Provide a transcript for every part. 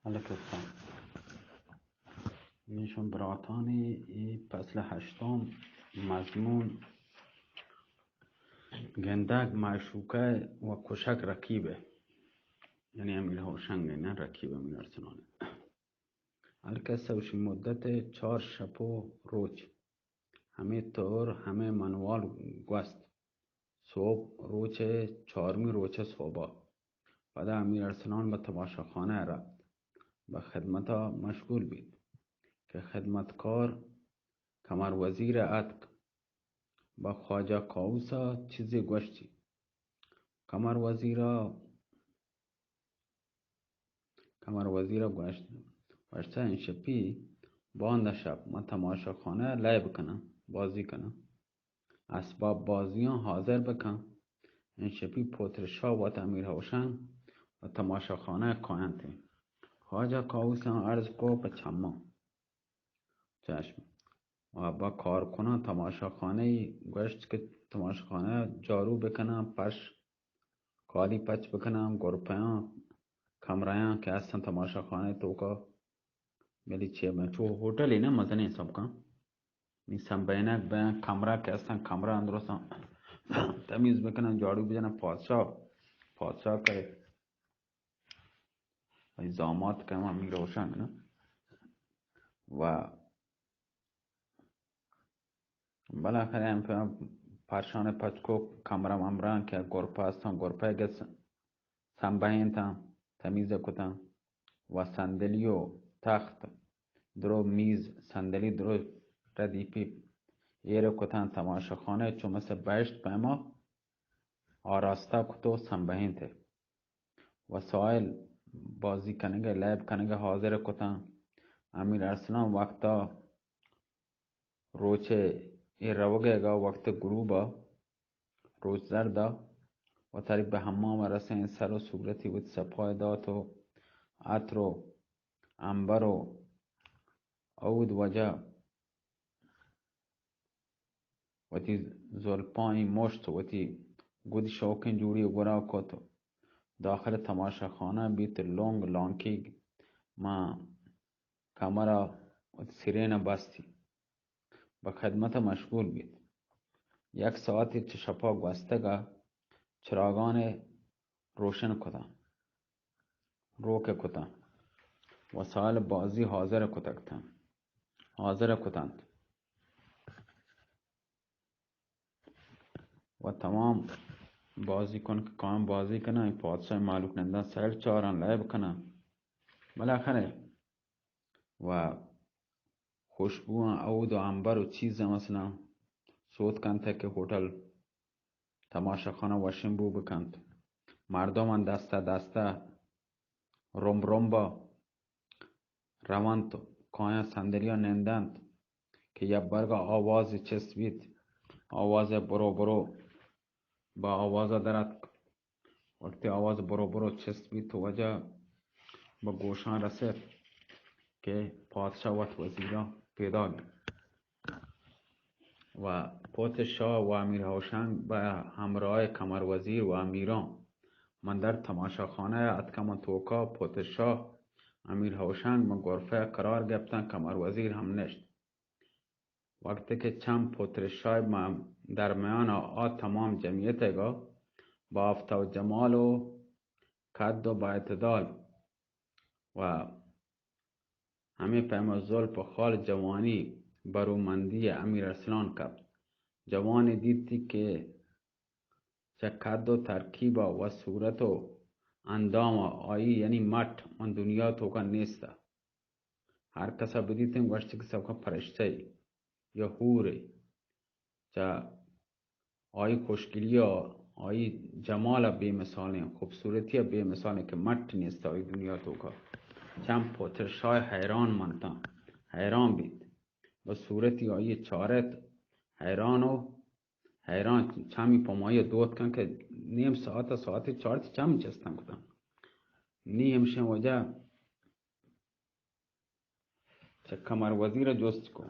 الکستان. ایشان براتانی ای فصل هشتم، مضمون گندگ، معشوقه و کشک رقیبه، یعنی امیر هوشنگ نه، رقیب امیر ارسلانه. القصه و شی مدت چار شپ و روچ. همه طور، همه منوال گوست. صبح روچ چارمی روچ صبح، پدا امیر ارسلان به تماشاخانه رفت، به خدمتا مشغول بیت که خدمتکار کمر وزیر اتک، به خواجه کاووسا چیزی گوشتی. کمر وزیرا کمر وزیر ء گوشت، گوشت، انشپی باندا شپ من تماشاخانہ ء لیب کناں، بازی کناں. اسباب بازیاں حاضر بکن. انشپی پوتر شاہ وت امیر ہوشنگ و تماشاخانہ ء کاینت. خواجہ کاووساں عرض کو پہ چماں. چشم. و با کارکناں تماشاخانہ ای گوشت کہ تماشاخانہ جارو بکناں، پرش کالی پچ بکناں، گرپیاں، کمریاں کہ استاں تماشاخانہ توکا، بلی چے میں چو ہوٹل ای نا، مزنیں سبکاں. نی سنبینک بیاں، کمرہ کہ استاں، کمرہ اندرستاں تمیز بکناں، جاڑو بجناں. پادشاہ، پادشاہ کرے ای زامات کہ ہما میر ہوشنگ نا. و بالاخرہ ہم پہ پرشان پچ کو، کمرہ ممران کہ گرپہ استاں، گرپہ گس سنبہینتاں، تمیز کتاں و صندلی و تخت درو، میز، صندلی درو ردیپی ایر کتاں. تماشاخانہ چو مثل بہشت پیما آراستہ کتو سنبہینتے. وسائل بازی کنگ ء، لیب کنگ ء حاضر کتاں. امیر ارسلان وقتا روچ ء اے روگ ء گا، وقت غروب ء روچ زرد ء وتاری بہ حمام ء رسیں، سر و صورتی وت صفائے دات و عطر و عنبر و عود وجہ وتی زلپانی مشت، وتی گد شوکیں جوڑی گورا کت. داخل تماشاخانہ بیت، لونگ لانکیگ ماں کمرا وتی سرین بستی، بہ خدمت مشغول بیت. یک ساعتی چہ شپا گوستگا چراگان روشن کتاں، روک کتاں، وسائل بازی حاضر کتگ تاں، حاضر کتنت و تمام بازی کن کہ کام بازی کناں، پادشاہ مالوک ننداں سیل چاراں، لیب کناں. بالاخرہ و خوشبواں عود و عنبر و چیزاں مثلاً سوت کنت کہ ہوٹل تماشاخانہ وشیں بو بکنت. مردماں دستہ دستہ رمب رمبا رونت، کایاں صندلیاں نندنت کہ یک برگا آواز چست بیت، آواز برو برو با آواز در اتک. وقتی آواز برو برو چست بیت تو وجہ بہ گوشاں رسیت کہ پادشاہ وت وزیراں پیداگ انت. و پوت شاہ و امیر ہوشنگ بہ ہمراہ کمر وزیر و امیراں من در تماشاخانہ اتکم. من توکا پوت شاہ، امیر ہوشنگ من غرفہ قرار گپتن، کمر وزیر ہم نشت. وقتی کہ چم پتر شاہ ماں درمیان آ، آ تمام جمعیت گا با آفتاب جمال و قد و با اعتدال و ہمے پیما زلف و خال جوانی برومندی امیر ارسلان کپت. جوانی دیتی کہ چہ قد و ترکیب و صورت و اندام آئی یعنی مٹ من دنیا توکا نیست. ہر کسا بدیتیں گوشت کہ سبکا پرشتہ یا حورے. چہ آئی خوشگلی ء، آئی جمال ء بے مثالیں، خوبصورتی ء بے مثالیں کہ مٹ نیست آئی دنیا توکا. چم پتر شاہ حیران منتاں، حیران بیت. بہ صورتی آئی چارت، حیران و حیران، چمی پمائی دوت کن کہ نیم ساعت، ساعت چارت چم چستن کتن. نی ہمشیں وجہ چہ کمر وزیر جست کو.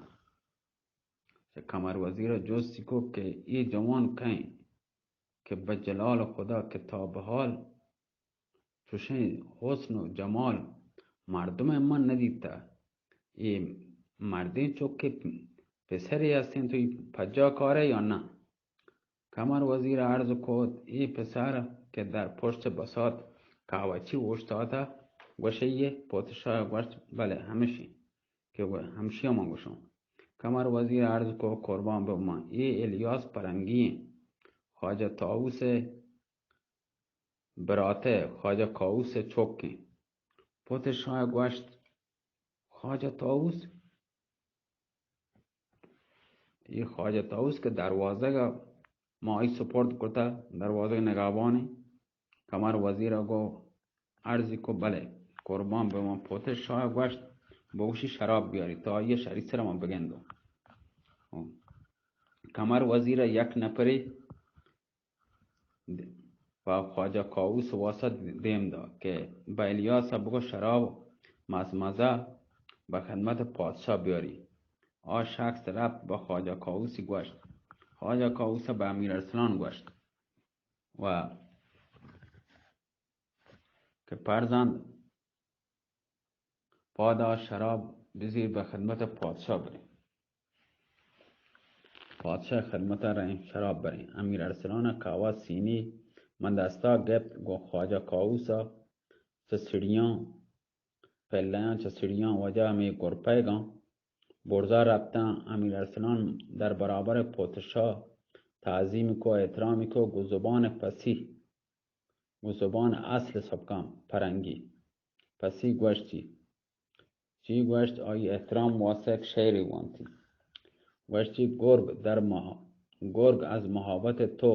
چہ کمر وزیر ء جستی کو کہ اے جوان کئے کہ بہ جلال خدا کہ تا بحال چشیں حسن و جمال مردم من ندیتہ۔ اے مردیں چکے پسرے ہستیں، تو پجا کارے یا نہ؟ کمر وزیر عرض کت، اے پسر کہ در پشت بسات کاوچی اوشتاتہ، گوشے یہ؟ پوت شاہ گوشت، بلے ہمشی کہ گو-، ہمشی من گوشوں۔ کمر وزیر عرض کو، قربان بہ من، اے الیاس پرنگی ہیں، خواجہ طاووس براتہ، خواجہ کاووس چک ہیں۔ پوت شاہ گوشت، خواجہ طاووس؟ اے خواجہ طاووس کہ دروازگ ما آئی سپرد کتہ، دروازگ نگہبان ہیں۔ کمر وزیر گو عرضی کو، بلے قربان بہ من۔ پوت شاہ گوشت، بگوشی شراب بیاری، تا آئی شری سر من بگندوں۔ کمر وزیر یک نفری پہ خواجہ کاووس واسطہ دیم دا کہ بہ الیاس بگو شراب مزمزہ بہ خدمت پادشاہ بیاری۔ آ شخص رفت بہ خواجہ کاووسی گوشت۔ خواجہ کاووس بہ امیر ارسلان گوشت و کہ پرزند پادا شراب بزیر بہ خدمت پادشاہ بریں۔ پادشاہ خدمت رہیں شراب بریں۔ امیر ارسلان کاوا سینی من دستا گپت، گو خواجہ کاووسا چہ سڑیاں پلیاں، چہ سڑیاں وجہ ہمے گرپیگاں برزا رپتاں۔ امیر ارسلان در برابر پوت شاہ تعظیم کو، احترام کو، گو زبان پسی گوں زبان اصل سبکاں پرنگی۔ پسی گوشتی، چی گوشت؟ آئی احترام واسطہ یک شعرے وانتی۔ گوشتی، گرگ در مح-، گرگ از محبت تو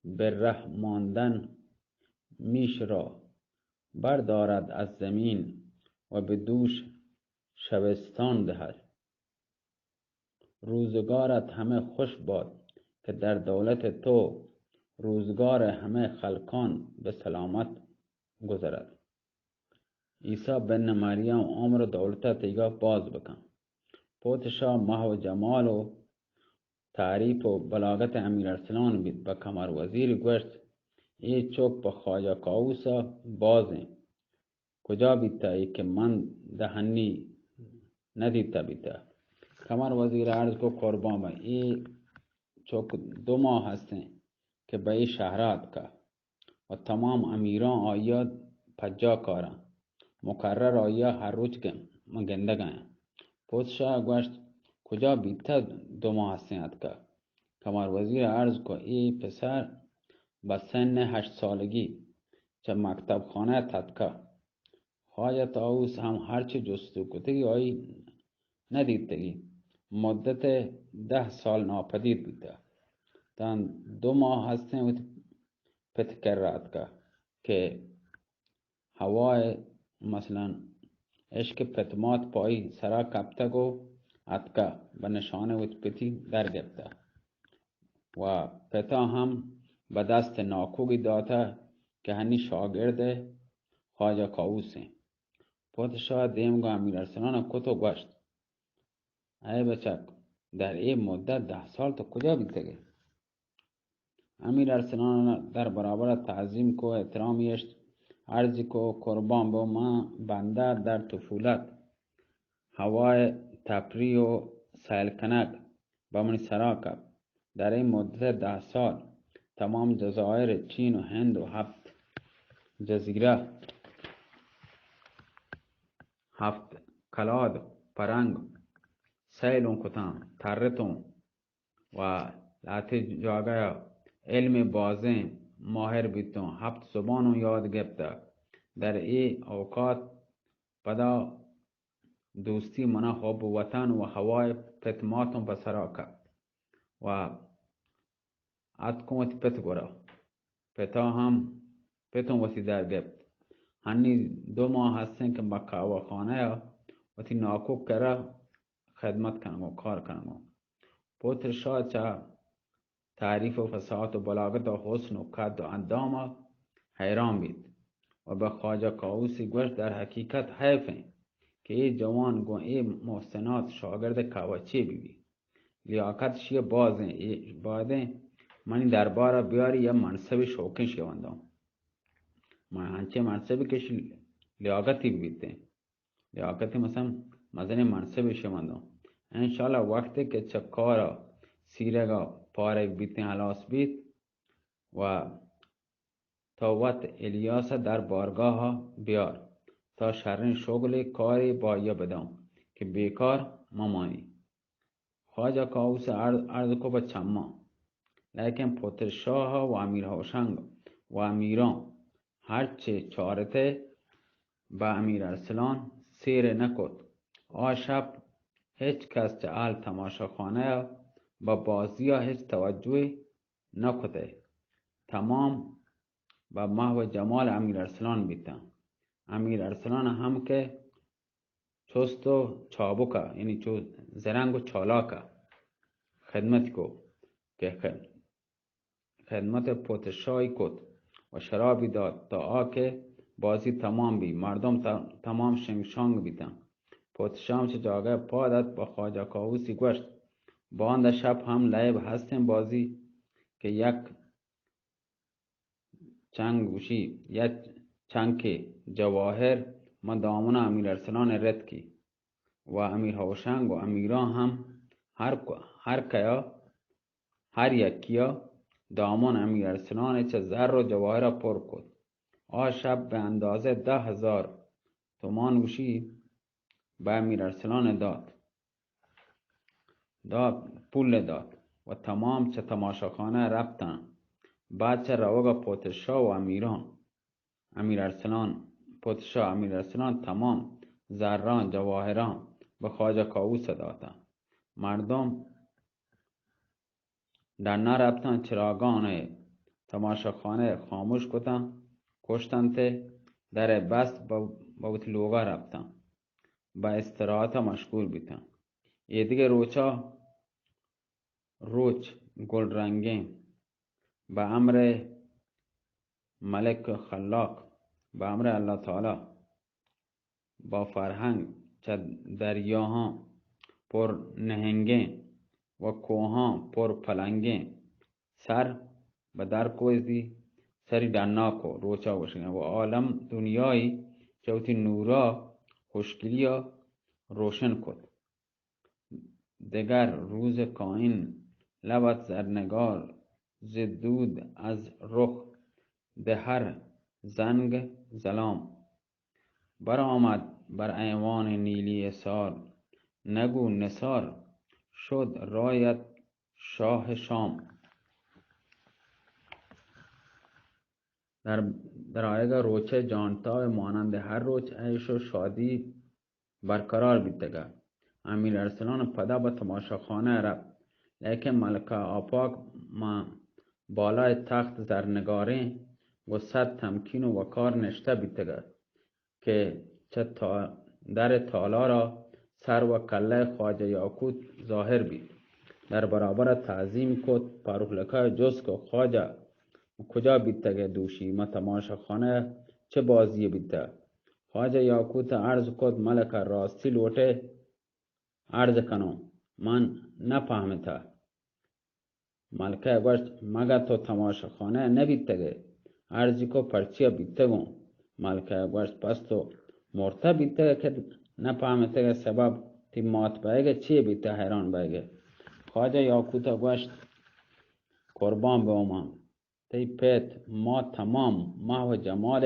به ره ماندن میش را بردارد از زمین و به دوش شبستان دهد. روزگارت همه خوش باد که در دولت تو روزگار همه خلقان به سلامت گذرد. عیسی بن مریم عمر و دولت تیگا باز بکن۔ پوت شاہ محو جمال و تعریف و بلاغت امیر ارسلان بیت۔ بہ کمر وزیر گوشت، اے چک پہ خواجہ کاووس بازیں۔ کجا بیتہ، اے کہ من دہ ہنی نہ دیتہ بیتہ۔ کمر وزیر عرض کو، قربان بہ، اے چک دو ماہ ہستیں کہ بہ اے شہرا اتکہ و تمام امیراں آئیا پجا کاراں، مقرر آئیا ہر روچ گن-، من گندگ آیاں۔ پوت شاہ گوشت، کجا بیتہ دو ماہ ہستیں اتکہ؟ کمر وزیر عرض کو، اے پسر بہ سن ہشت سالگی چہ مکتب خانہ تتکہ۔ خواجہ طاووس ہم ہرچی جستجو کتگی آئی نہ دیتگی۔ مدت دہ سال ناپدید بوتہ۔ تاں دو ماہ ہستیں وتی پت کرا اتکہ کہ ہوائے مثلاً عشق پت مات پہ آئی سرا کپتگ و اتکہ، بہ نشانہ وتی پتی در گپتہ و پتا ہم بہ دست ناکوگی داتہ کہ ہنی شاگرد خواجہ کاووس ایں۔ پوت شاہ دیم گوں امیر ارسلان کت و گوشت، اے بچک، در اے مدت دہ سال تو کجا بیتگے؟ امیر ارسلان در برابر تعظیم کو، احترام یشت، عرض کو، قربان بو، من بندہ در طفولت ہوائے تفریح و سیل کنگ بہ منی سرا کپت۔ در اے مدت دہ سال تمام جزائر چین و ہند و ہفت جزیرہ، ہفت کلاد پرنگ سیلوں کتاں، ترتوں و لہتے جاگہ علم بازیں ماہر بیتوں، ہفت زبانوں یاد گپتہ۔ در اے اوقات پدا دوستی منا حب وطن و ہوائے پت ماتوں پہ سرا کپت و اتکوں وتی پت گورا۔ پتا ہم پتوں وتی در گپت۔ ہنی دو ماہ ہستیں کہ مکہ و خانہ ء وتی ناکو کرا خدمت کنگوں، کار کنگوں۔ پوت شاہ چہ تعریف و فصاحت و بلاغت و حسن و قد و اندام ء حیران بیت و بہ خواجہ کاووسی گوشت، در حقیقت حیف انت کہ اے جوان گوں اے محسنات شاگرد کاوچی بہ بیت۔ لیاقت شی بازیں، اے بایدیں منی دربار ء بیاری یا منصب شوقیں شی ونداں۔ من انچیں منصب کہ شی لیاقتی بیتیں۔ لیاقتی مثلاً مزنیں منصبے شمنداں۔ انشاءاللہ وقتے کہ چہ کارا سیرگا پارگ بیتیں، ہلاس بیت و تو وت الیاس در بارگاہا بیار، تا شریں شغلے کارے با آئیا بداں کہ بیکار ممانی۔ خواجہ کاووس عرض، عرض کو بہ چماں، لیکن پتر شاہ و امیر ہوشنگ و امیراں ہرچے چارتے بہ امیر ارسلان سیر نہ کت۔ آ شپ ہچ کس چہ اہل تماشاخانہ بہ بازیا ہچ توجہ نہ کتہ۔ تمام بہ محو جمال امیر ارسلان بیتاں۔ امیر ارسلان ہم کہ چست و چابکا، یعنی چو زرنگ و چالاکا خدمت کو کہ خ-، خدمت پتر شاہی کت و شرابی دات تا آ کہ بازی تمام بی، مردم ت-، تمام شنگ شانگ بیتاں۔ پتر شاہ ہم چہ جاگہ پاد ات، با خواجہ کاووسی گوشت، باندا شپ ہم لیب ہستیں بازی کہ یک چنگ گوشی، یک چنکے جواہر من دامن امیر ارسلان رتکی و امیر ہوشنگ و امیراں ہم ہر ک-، ہر کیا، ہر یکیا دامن امیر ارسلان چہ زر و جواہرا پر کت۔ آ شپ بہ اندازہ دہ ہزار تومان گوشی بہ امیر ارسلان دات، دات، پول دات و تمام چہ تماشاخانہ رپتاں۔ بعد چہ روگا پتر شاہ و امیراں، امیر ارسلان، پتر شاہ، امیر ارسلان تمام زراں جواہراں بہ خواجہ کاووس داتاں۔ مردم ڈنا رپتاں، چراگان ء تماشاخانہ ء خاموش کتاں، کشتنت ء در ء بست، بہ، بہ وتی لوگا رپتاں، بہ استراحت ء مشغول بیتاں۔ ایدگہ روچا روچ گل رنگیں، بہ امر ملک خلاق، بہ امر اللہ تعالی با فرہنگ چہ دریاہاں پر نہنگیں و کوہاں پر پلنگیں سر بہ در کوزی سری ڈناک و روچا گوشگیں و عالم دنیای چہ وتی نورا خوشگلیا روشن کت۔ دگر روز کائن لبت زرنگار، ز دود از رخ دهر زنگ زلام. برآمد بر ایوان نیلی حصار، نگو نثار شد رایت شاه شام. در، در آیگا روچ جانتاو مانند ہر روچ عیش و شادی برقرار بیتگ ات۔ امیر ارسلان پدا بہ تماشاخانہ رپت، لیکن ملکہ آپاک ماں بالائے تخت زرنگاریں گوں صد تمکین و وقار نشتہ بیتگ ات کہ چہ تا-، در تالارا سر و کلہ خواجہ یاقوت ظاہر بیت۔ در برابر تعظیم کت، پاروخ لکہ جست کو خواجہ کجا بیتگ ئے؟ دوشی، ما تماشاخانہ چہ بازی بیتگ؟ خواجہ یاقوت عرض کت، ملکہ، راستی لوٹے عرض کنوں، من نہ پہمتہ۔ ملکہ گوشت، مگہ تو تماشاخانہ نہ بیتگ ئے؟ عرضی کو، پرچیا بیتگوں؟ ملکہ گوشت، پس تو مرتہ بیتگ ئے کہ نہ پہمتگ ئے، سبب تی مات بئیگ ء چی بیتہ، حیران بئیگ ئے؟ خواجہ یاقوت گوشت، قربان بہ من۔ تئی پت ما تمام محو جمال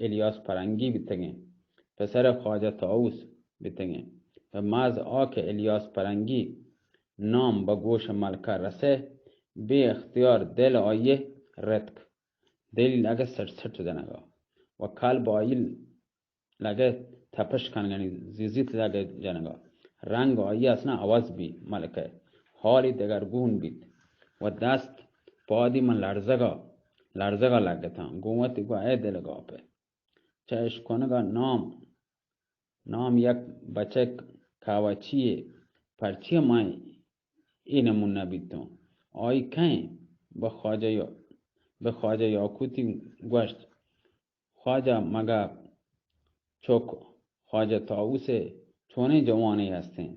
الیاس پرنگی بیتگیں، پسر خواجہ طاووس بیتگیں۔ پہ محض آ کہ الیاس پرنگی نام بہ گوش ملکہ رسے، بے اختیار دل آئی رتک۔ دلی لگت سٹ سٹ جنگا و قلب آئی لگت تپش کنگنی، زیزیت لگت جنگا۔ رنگ آئی اصلاً عوض بی ملکہ، حالی دگرگون بیت و دست پادی من لرزگا، لرزگا لگتاں۔ گوں وتی گو اے دل گاپے، چہ اشکنگا نام، نام یک بچک کاوچی، پرچی من اے نمونہ بیتوں؟ آئی کئیں؟ بہ خواجہ یا-، بہ خواجہ یاقوتی گوشت، خواجہ، مگہ چک خواجہ طاووس ء چونیں جوانے ہستیں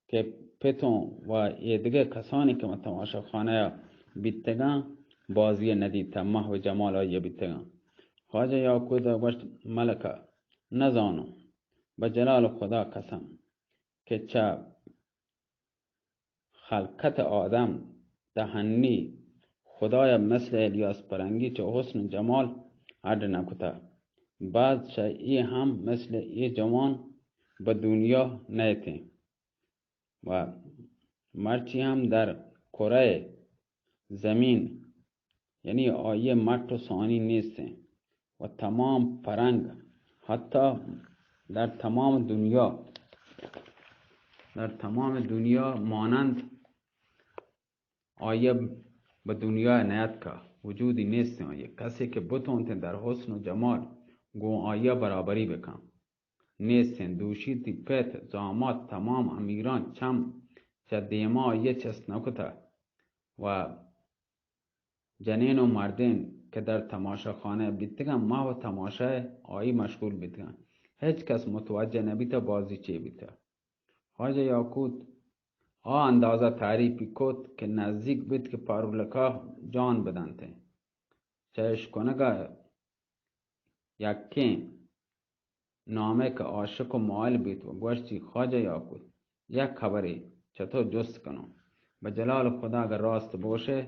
کہ پتوں و ایدگہ کسانی کہ من تماشاخانہ ء بیتگاں، بازی ء ندیتہ، محو جمال آئی ء بیتگاں؟ خواجہ یاقوت ء گوشت، ملکہ، نزانوں۔ بہ جلال خدا قسم کہ چہ خلقت آدم تہ ہنی خدایا مثل الیاس پرنگی چہ حسن و جمال اڈ نہ کتہ۔ باز چہ اے ہم مثل اے جوان بہ دنیا نیتیں و مرچی ہم در کرہ زمین، یعنی آئی مٹ و ثانی نیستیں و تمام پرنگ، حتی در تمام دنیا، در تمام دنیا مانند آئی بہ دنیا نیاتکہ، وجودی نیستیں آئی۔ کسے کہ بتونتیں در حسن و جمال گوں آئی برابری بکن، نیستیں۔ دوشی تی پت، زامات، تمام امیران چم چہ دیما آئی چست نہ کتہ و جنین و مردین کہ در تماشا خانہ بیتگن، محو تماشا آئی مشغول بیتگن۔ ہچ کس متوجہ نہ بیتہ بازی چے بیتہ۔ خواجہ یاقوت آ اندازہ تعریفی کت کہ نزیک بیت کہ پارولکا جان بدنتیں۔ چہ اشکنگا یکیں نامہ کہ عاشق و مائل بیت و گوشتی، خواجہ یاقوت، یک خبرے چہ تو جست کنوں، بہ جلال خدا اگر راست بوشے،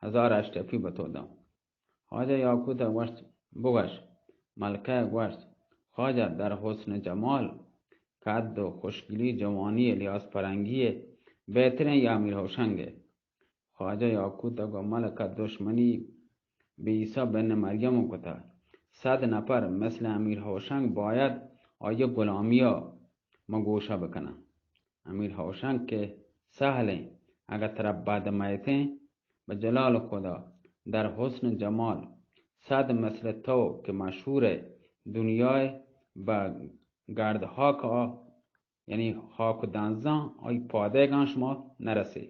ہزار اشرفی بہ تو داں۔ خواجہ یاقوت ء گوشت، بگوش۔ ملکہ ء گوشت، خواجہ، در حسن جمال، قد و خوشگلی، جوانی الیاس پرنگی ء بہتریں یا امیر ہوشنگ ء۔ خواجہ یاقوت ء گوں ملک ء دشمنی بہ عیسی بن مریم ء کتہ۔ صد نفر مثل امیر ہوشنگ باید آئی غلامی ء مگوشہ بکناں۔ امیر ہوشنگ کہ سہلیں، اگہ ترا بد میتیں، بہ جلال خدا، در حسن جمال، صد مثل تو کہ مشہور ء دنیا ء بہ گرد ہاک ء، یعنی ہاک و دنزاں آئی پادگاں شما نرسے۔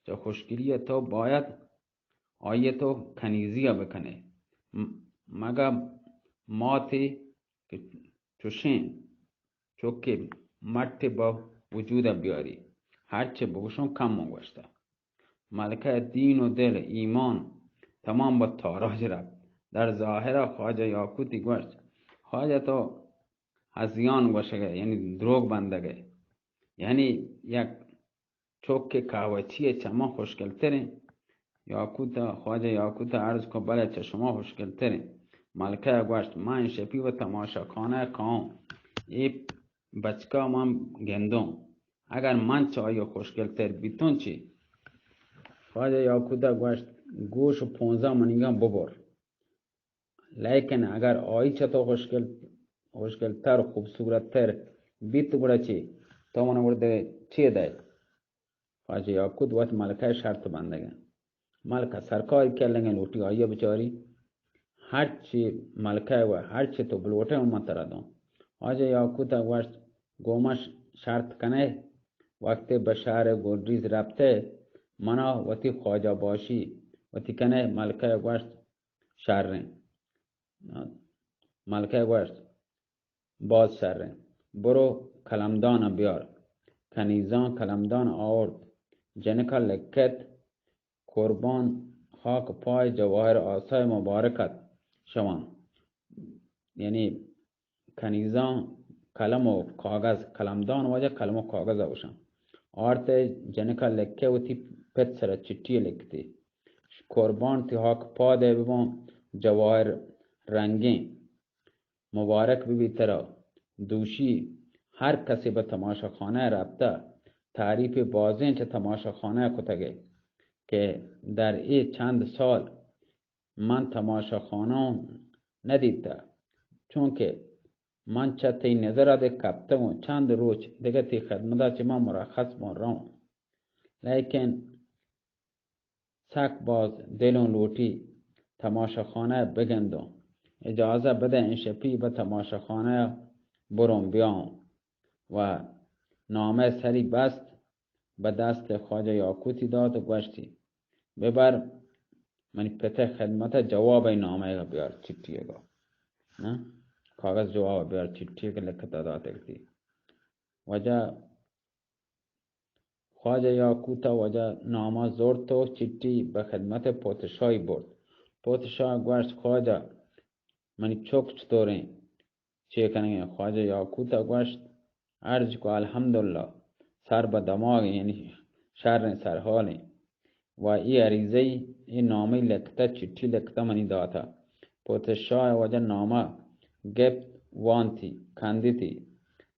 چہ خوشگلی ء تو باید آئی ء تو کنیزی ء بکنے۔ م-، مگہ ماتے کہ چوشیں چوکے مٹے بہ وجود ء بیاری۔ ہرچے بگوشوں کم اوں گوشتہ۔ ملکہ ء دین و دل، ایمان تمام بہ تاراج رفت۔ در ظاہر ء خواجہ یاقوتی گوشت، خواجہ تو ہزیان گوشگ ء، یعنی دروگ بندگ ء۔ یعنی یک چوک کہ کاوچی ء چماں خوشگلتریں۔ یاقوت ء، خواجہ یاقوت ء عرض کو، بلے چہ شما خوشگلتریں۔ ملکہ ء گوشت، من اے شپی و تماشا خانہ ء کاؤں، اے بچکا من گندوں، اگر من چہ آئی ء خوشگلتر بیتوں چی؟ خواجہ یاقوت ء گوشت، گوش و پونزاں منیگاں ببر۔ لیکن اگر آئی چہ تو خوشگل، خوشگلتر، خوبصورت تر بیت گڑا چی؟ تو من گڑا دے چی دے؟ خواجہ یاقوت وت ملکہ شرط بندگیں۔ ملکہ سرکاری کلگیں لوٹی آئی بچاری۔ ہرچی ملکہ و ہرچی تو بلوٹے من ترا دوں۔ خواجہ یاقوت گوشت، گوما شرط کنے؟ وقتی بہ شہر گڈریز رپتے، منا وتی خواجہ باشی وتی کنے؟ ملکہ گوشت، شریں۔ ملکہ گوشت، باز شریں۔ برو قلمدان بیار۔ کنیزاں قلمدان آورت۔ جنکا لکت، قربان خاک پای جواہر آسای مبارکت شوان۔ یعنی کنیزاں قلم و کاغذ، قلمدان واجہ قلم و کاغذ ء گوشاں۔ آرت ء جنکا لکہ وتی پت سرا چٹی لکھتی۔ قربان تی ہاک پاد ء بباں جواہر رنگیں۔ مبارک ببی ترا۔ دوشی ہر کسے بہ تماشا خانہ ء رپتہ، تعریف بازیں چہ تماشا خانہ ء کتگ ء کہ در اے چند سال من تماشا خانہ نہ دیتہ، چونکہ من چہ تئی نظر ء دگہ کپتگوں، چند روچ دگہ تئی خدمت ء چہ من مرخص بوں روں۔ لیکن سک باز دلوں لوٹی تماشا خانہ ء بگندوں۔ اجازہ بدہ انشپی بہ تماشا خانہ ء بروں بیاؤں۔ و نامہ سری بست، بہ دست خواجہ یاقوتی دات و گوشتی، ببر منی پت ء خدمت ء جواب ء نامہ ء بیار چٹی ء گا۔ ہاں؟ کاغذ جواب ء بیار چٹی ء کہ لکھتا داتگ تی۔ واجہ خواجہ یاقوت ء واجہ نامہ زرت و چٹی بہ خدمت پوتشاہی برت۔ پوتشاہ گوشت، خواجہ، منی چک چطوریں؟ چے کنگیں؟ خواجہ یاقوت ءَ گوشت، عرض کو الحمدللہ، سر بہ دماغ ایں، یعنی شریں، سرحال ایں۔ و اے عریضہ ای، اے نامہ لکتہ، چٹھی لکتہ منی داتہ۔ پوت شاہ واجہ نامہ گپت، وانتی، کندتی،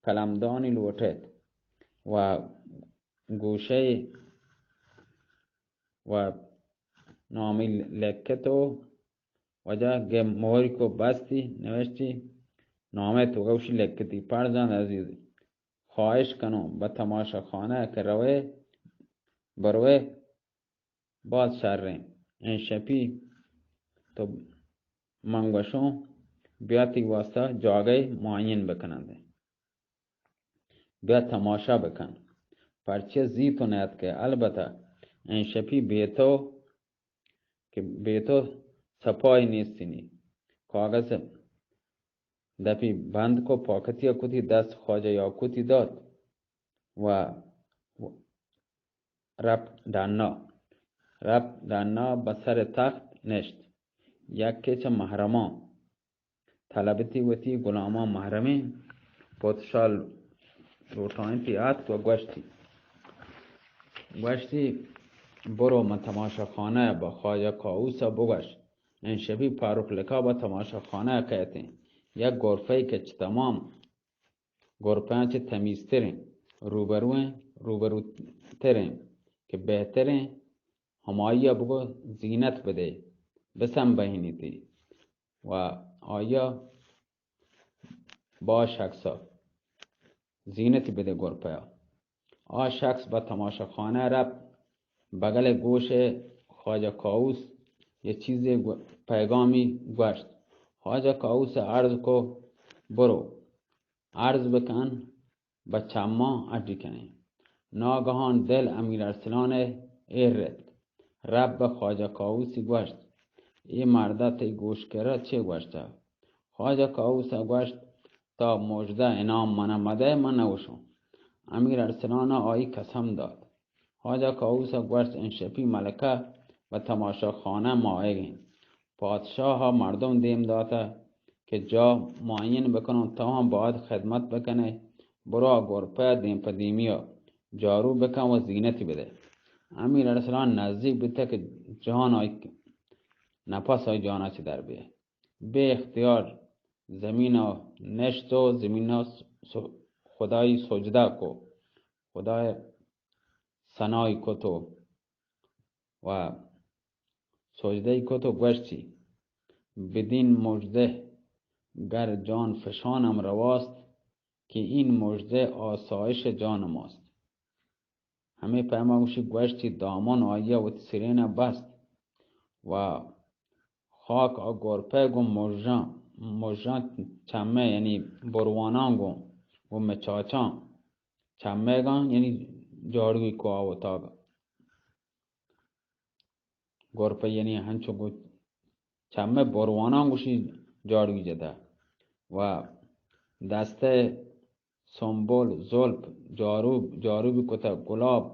قلمدانی لوٹت و گوشے و نامہ لکت و واجہ گپ مہر کو، بستی، نوشتی، نامہ تو گوشی لکتی، فرزند عزیز، خواہش کنوں بہ تماشا خانہ کہ روے، بروے، باز شریں۔ ایں شپی تو من گوشوں، بیا تی واسطہ جاگہے معین بکنند، بیا تماشا بکن۔ پرچہ زی تو نیاتکے، البتہ ایں شپی بے تو کہ بے تو سپائی نیستینی۔ کاغذ دپی بند کو، پاکتی ءَ کتی، دست خواجہ یاقوتی دات و رپت ڈنا۔ رپت ڈنا، بہ سر تخت نشت۔ یکے چہ محرماں طلبتی، وتی غلاماں محرمیں پوت شاہ لوٹائینتی، آتک و گوشتی، گوشتی، برو من تماشا خانہ ءَ بہ خواجہ کاووس ءَ بگوش، ایں شپی پاروک لقا بہ تماشا خانہ ءَ کئیتیں، یک غرفہ ای کہ چہ تمام غرفہاں چہ تمیزتریں، روبرویں، روبروتریں کہ بہتریں، ہمائی ءَ بگو زینت بدے، بسمبہینیتی و آئی ءَ با شخص ءَ زینت بدے غرفہ ءَ۔ آ شخص بہ تماشا خانہ رپت، بگل ءَ گوش ءَ خواجہ کاووس یہ چیزے گو-، پیغامی گوشت۔ خواجہ کاووس ءَ عرض کو، برو عرض بکن، بہ چماں اڈی کنیں۔ ناگہان دل امیر ارسلان ءَ ایر اتک۔ رپت بہ خواجہ کاووسی گوشت، اے مرد ءَ تئی گوش کرا چے گوشتہ؟ خواجہ کاووس ءَ گوشت، تا مژدہ انعام من ءَ مدئے، من نہ گوشوں۔ امیر ارسلان ءَ آئی قسم دات۔ خواجہ کاووس ءَ گوشت، انشپی ملکہ بہ تماشا خانہ ما آیگ ایں۔ پادشاہ ءَ مردم دیم داتہ کہ جاہ معین بکنوں، تو ہم باید خدمت بکنے، برو آ گرپہ ءَ دیم پہ دیمی ءَ جارو بکن و زینتی بدے۔ امیر ارسلان نزدیک بیتہ کہ جان آئی نپس آئی جان ءَ چہ در بیئے۔ بے اختیار زمین ءَ نشت و زمین ءَ س-، خدائی سجدہ کو، خدای ثنائی کت و و سجدہ ای کت و گوشتی، بدین مژدہ گر جان فشانم رواست، کہ این مژدہ آسایش جان ماست۔ ہمے پیما گوشی، گوشتی دامان آئی ءَ وتی سرین ءَ بست و خاک آ گرپہ گوں مژاں، مژاں چمے یعنی برواناں گوں، گوں مچاچاں چمیگاں یعنی جاڑوی کو آ وتاگ۔ گرپہ یعنی ہنچو گو چمے برواناں گوشی جاڑوی جتہ و دستہ سنبل، زلف، جاروب، جاروبی کتہ، گلاب،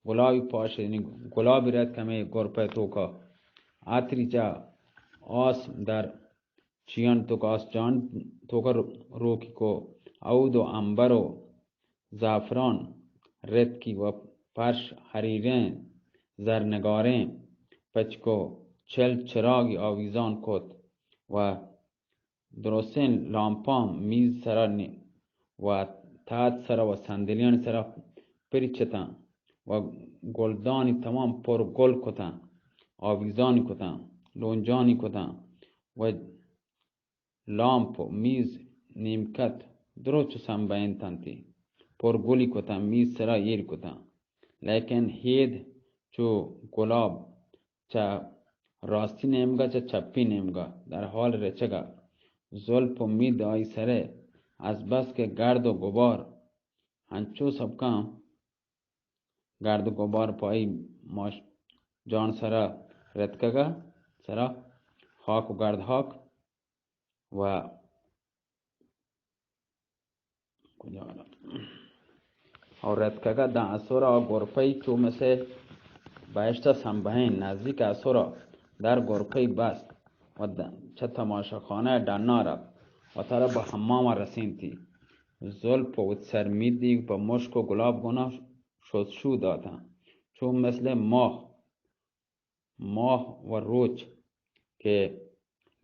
گلابی پاش، یعنی گلابی رد کمے گرپہ توکا، عطری چہ آس در چیان توکا، آس جان توکا رو-، روکی کو، عود و عنبر و زعفران رتکی و پرش حریریں زرنگاریں پچ کو، چل چراگی آویزان کت و درستیں لامپاں میز سرا نی-، و تحت سرا و صندلیانی سرا پرچتاں و گلدانی تمام پر گل کتاں، آویزانی کتاں، لونجانی کتاں و لامپ و میز نیمکت درو چو سمبہینتنتی، پر گلی کتاں، میز سرا ایر کتاں۔ لیکن ہید چو گلاب چہ راستی نیمگا، چہ چپی نیمگا در حال رچگا، زلپ و مید آئی سرے، از بس کہ گرد و گبار انچو سبکاں، گرد و گبار پہ آئی ماش جان سرا رتکگا، سرا خاک و گرد خاک و کجا والا؟ اور رتکگا داں اسورا گرپئی چو مسے بہشتا سمبہین، نزدیک اسورا در گرپئی بست و د-، چہ تماشا خانہ ڈنا رفت۔ وتارا بہ حمام ءَ رسینتی۔ زلف پہ وت سر میدیگ پہ مشک و گلاب گونا شوت شو داتاں۔ چو مثل ماہ، ماہ و روچ کہ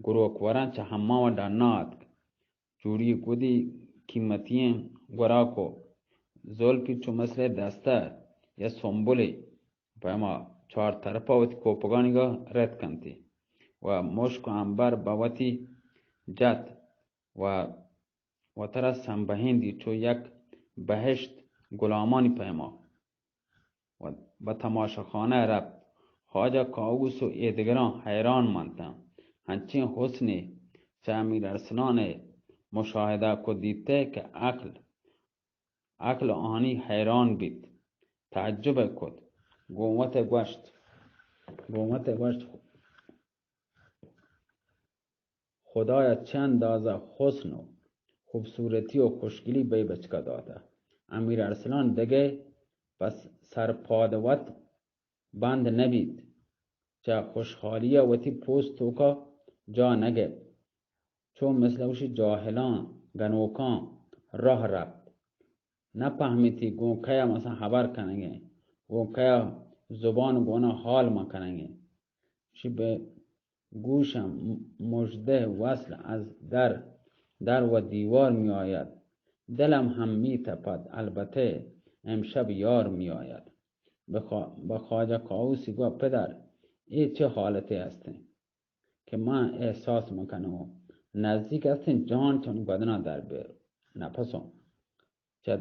گروک وراں چہ حمام ءَ ڈنا اتک۔ جوڑی گودی قیمتی ایں گورا کو۔ زلفی چو مثل دستہ یا سنبلے پیما چار طرفا وتی کوپگانی گا رد کنتی و مشک و عنبر بہ وتی جت و وترا سمبہیندی چو یک بہشت گلامانی پیما و بہ تماشاخانہ رپت۔ خواجہ کاووس و ایدگراں حیران منتاں۔ ہنچیں حسنے چہ امیر ارسلان ءَ مشاہدہ کو دیتے کہ عقل، عقل آنی حیران بیت، تعجب کت۔ گوں وت گوشت، گوں وت گوشت، خدایا چہ اندازہ حسن و خوبصورتی و خوشگلی بے بچکا داتہ۔ امیر ارسلان دگہ پہ سرپاد وت بند نہ بیت، چہ خوشحالی ءَ وتی پوست توکا جا نہ گپت۔ چو مثل گوشی جاہلاں گنوکاں راہ رپت۔ نہ پہمیتی گوں کیا مثلاً حبر کنگیں، گوں کیا زبان گونا حال ما کنگیں۔ شی بہ گوشم مژدہ وصل از در، در و دیوار می‌آید، دلم هم می‌تپد البته امشب یار می‌آید۔ بہ خوا-، بہ خواجہ کاووسی گوا پدر، اے چہ حالتے ہستیں کہ من احساس مکنوں، نزدیک ہستیں جان چون بدنا در بیر، نفسوں چہ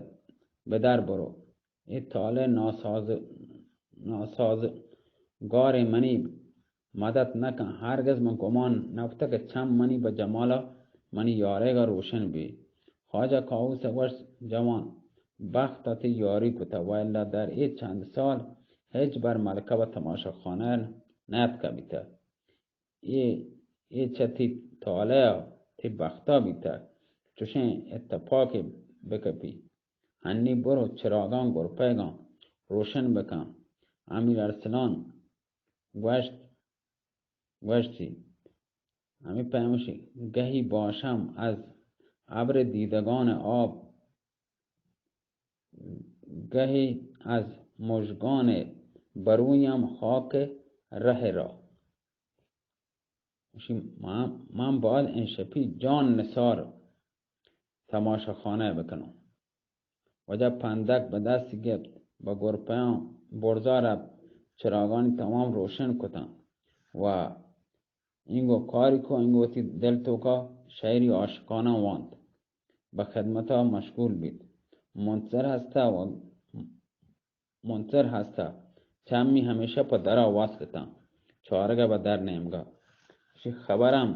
بدر برو۔ اے طالع ناساز-، ناسازگار منی مدت نکن۔ ہرگز من گمان نکتہ کہ چم منی بہ جمالا منی یاریگا روشن بی۔ خواجہ کاووس گوشت، جوان، بخت تئی یاری کتہ، والا در اے چند سال ہچ بر ملکہ بہ تماشاخانہ نیاتکہ بیتہ۔ اے، اے چہ تئی طالع ءَ تئی بخت ءَ بیتگ، چشیں اتپاکے بکپی۔ ہنی برو چراگاں گرپیگاں روشن بکن۔ امیر ارسلان گوشت، گوشتی، ہمے پیمشی، گهی باشم از ابر دیدگان آب، گهی از مژگان برویم خاک ره را۔ گوشی، من، من باید انشپی جان نثار تماشاخانہ بکنوں۔ واجہ پندک بہ دست گپت، بہ گرپیاں برزا رپت، چراگانی تمام روشن کتاں و اینگو کاری کو، اینگو وتی دل توکا شعری عاشقانہ وانت، بہ خدمتا مشغول بیت۔ منتظر ہستہ و منتظر ہستہ، چمی ہمیشہ پہ درا وصل اتاں، چارگا بہ در نیمگا۔ شی خبرم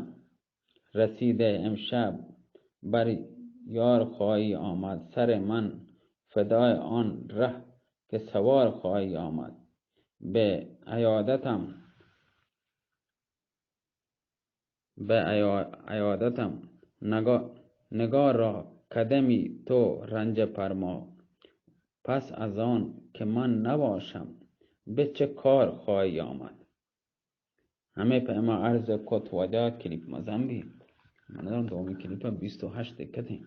رسیدہ امشب بر یار خواهی آمد، سر من فدای آن ره که سوار خواهی آمد. به عیادتم، به عیا-، عیادتم نگا-، نگار را قدمی تو رنجه فرما، پس از آن که من نباشم، به چه کار خواهی آمد؟ ہمے پیما عرض کت واجہ کلیپ مزن بیت۔ من دارم دومی کلیپ بیست و ہشت دقت ہیں۔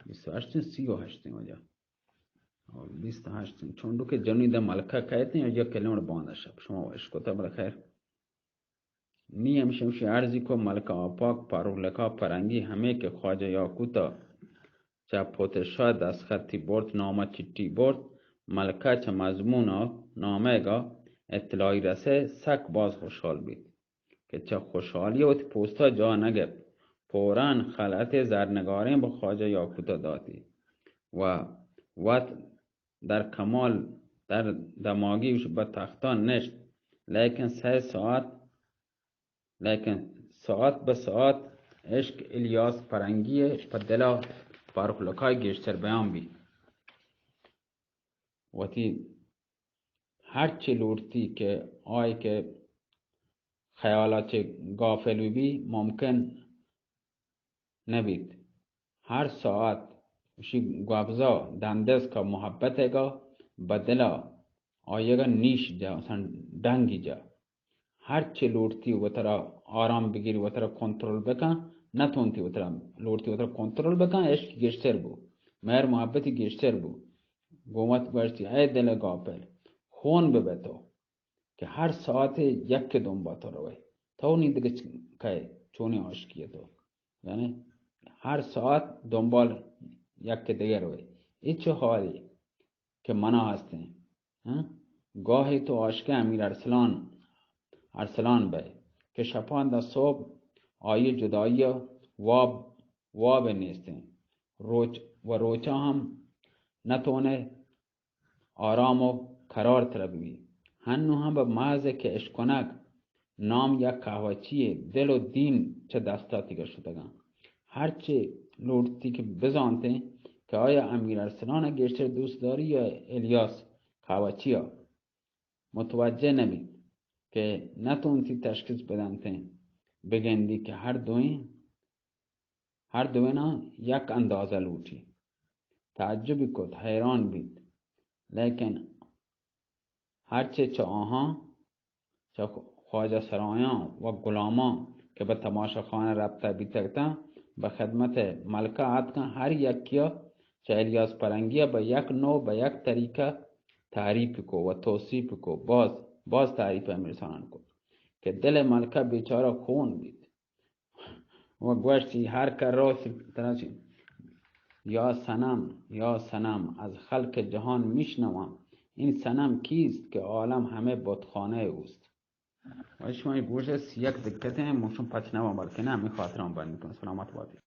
بیست و ہشت ہیں، سی و ہشت ہیں واجہ۔ اور بیست و ہشت ہیں۔ چونڈو کہ جنی دا ملکہ کہتے ہیں، یا کلمڑ باندا شپ۔ شما وش کتا بلا خیر۔ نی ہمشی ہمشی عرضی کو ملکہ آپاک پاروک لکا پرنگی ہمے کہ خواجہ یاکوتا چہ پوتشاہ دستخطی برت، نامہ چٹی برت، ملکہ چہ مضمون ء نامگ ء اطلاعی رسے، سک باز خوشحال بیت کہ چہ خوشحالی ء وتی پوستا جا نہ گپت، فوراً خلعت زرنگاریں بہ خواجہ یاکوتا داتی و وت در کمال در دماگی اش بہ تختا نشت، لیکن سئے ساعت لیکن ساعت بہ ساعت عشق الیاس پرنگی ء پہ دل ء پاروک لکا گیشتر بیان بیت۔ وتی ہرچی لوٹتی کہ آئی کہ خیالا چہ غافل بہ بی ممکن نہ بیت۔ ہر ساعت اشی گوابزا دندسکا محبتگا بدلا آیگا نیش جا، مثلاً ڈنگی جا۔ ہرچی لوٹتی وترا آرام بگیری، وترا کنترل بکن، نہ تونتی وترا، لوٹتی وترا کنترل بکن، عشق گیشتر بو، مہر محبتی گیشتر بو۔ گومت گوشتی، اے دل غافل، خون ببہ تو کہ ہر ساعت یک دنبال تو روئے، تو نی دگہ چ-، کئے چونیں عاشقی تو، یعنی ہر ساعت دنبال یک دگہ روئے۔ اے چه حالی کہ منا ہستیں؟ ہاں؟ گاہے تو عاشق امیر ارسلان، ارسلان بئے کہ شپاں داں صبح آئی جدائی واب، واب نیستیں۔ روچ و روچا ہم نتونے آرام و قرار ترا ببی۔ ہنو ہم بہ محض کہ اشکنگ نام یک قہوچی دل و دین چہ دستا تیگا شتگاں۔ ہرچے لوٹتی کہ بزانتیں کہ آیا امیر ارسلان گیشتر دوست داری یا الیاس قہوچی، متوجہ نبیت کہ نتونتی تشخیص بدنتیں، بگندی کہ ہر دوئیں، ہر دوئیناں یک اندازہ لوٹی۔ تعجبی کت، حیران بیت، لیکن ہرچے چہ آہاں، چہ خواجہ سرایاں و غلاماں کہ بہ تماشا خانہ رپتہ بیتگ اتاں، بہ خدمت ملکہ آتکاں، ہر یکیا چہ الیاس پرنگیا بہ یک نوع، بہ یک طریقہ تعریف کو و توصیف کو، باز، باز تعریف امیر ارسلان کو کہ دل ملکہ بیچارہ خون بیت۔ و گوشتی، ہر کہ راست ترا چی؟ یا صنم، یا صنم، از خلق جهان می‌شنوم، این صنم کیست که عالم همه بتخانهٔ اوست؟ و شما گوش است، یک دقت ہیں، موشم پچ نوا، بلکہ نہ، ہمیں خاطران بند کن۔ سلامت باتی۔